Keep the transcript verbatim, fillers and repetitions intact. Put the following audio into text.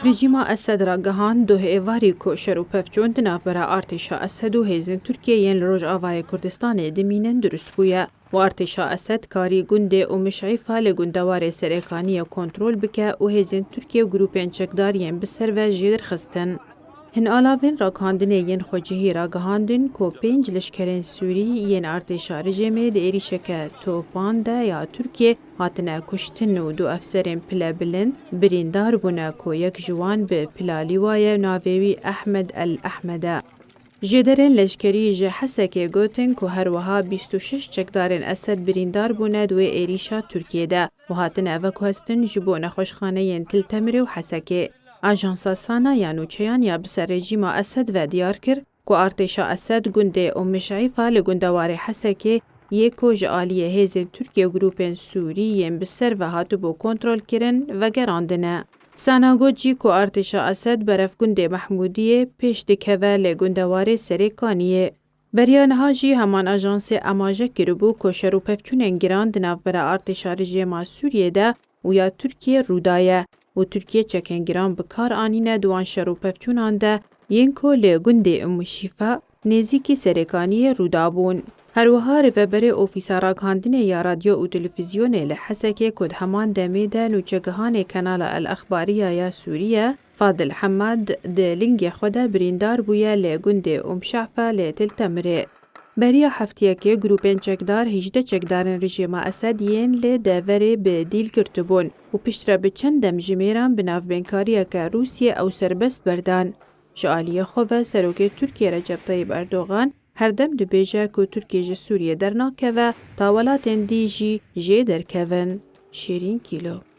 Rejîma Esed ragihand doh êvarî ku şer û pevçûn di navbera artêşa Esed û hêzên Tirkiyê yên li Rojavayê Kurdistanê dimînin dirust bûye û artêşa Esed karî gundê Umişîfa li gundewarê Serêkaniyê kontrol bike û hêzên Tirkiyê û grûpên çekdar yên bi ser ve jê derxistin. Hin alavên ragihandinê yên xwecihî ragihandin ku pênc leşkerên Sûrî yên artêşa rejêmê di êrîşeke topan de ya Tirkiyê hatine kuştin û du efserên pilebilind birîndar bûne ku yek ji wan bi pila lîwa ye û navê wî Ehmed El Ehmed e. Jêderên leşkerî ji Hesekê gotin ku her wiha bîst û şeş çekdarên Esed birîndar bûne di wê êrîşa Tirkiyê de û hatine veguhestin ji bo nexweşxaneyên Til Temirê û Hesekê. Ajansa Sana ya nûçeyan ya bi ser rejîma Esed ve diyar kir ku artêşa Esed gundê Umişîfa li gundewarê Hesekê yê ku ji aliyê hêzên Tirkiyê û grûpên Sûrî yên bi ser ve hatibû kontrolkirin, vegerandine. Sana got jî ku artêşa Esed beref gundê Mehmûdiyê pêş dikeve li gundewarê Serêkaniyê. Beriya niha jî heman ajansê amaje kiribû ku şer û pevçûnên giran di navbera artêşa rejêma Sûriyê de û ya Tirkiyê rû daye û Tirkiye çekên giran bi kar anîne di wan şer û pevçûnan de yên ku li gundê Umişîfa nêzîkî Serêkaniyê rû dabûn. Her wiha rêveberê Ofîsa Ragihandinê ya Radyo û Televîzyonê li Hesekê ku di heman demê de nûçegihanê Kanala El Exbariya ya Sûriye, Fadil Hemad di lingê xwe de birîndar bûye li gundê Umşafa li Til Temirê. Beriya heftiyekê grûpên çekdar hîjdeh çekdarên rejîma Esed yên li deverê bi dîl girtibûn û piştre bi çend demjimêran bi navbênkariyeke Rûsiyê ew serbest berdan. Ji aliyê xwe ve Serokê Tirkiyê Recep Tayyip Erdogan her dem dibêje ku Tirkiye ji Sûriyê dernakeve ta welatên dî jî jê derkevin. Şêrîn Kîlo.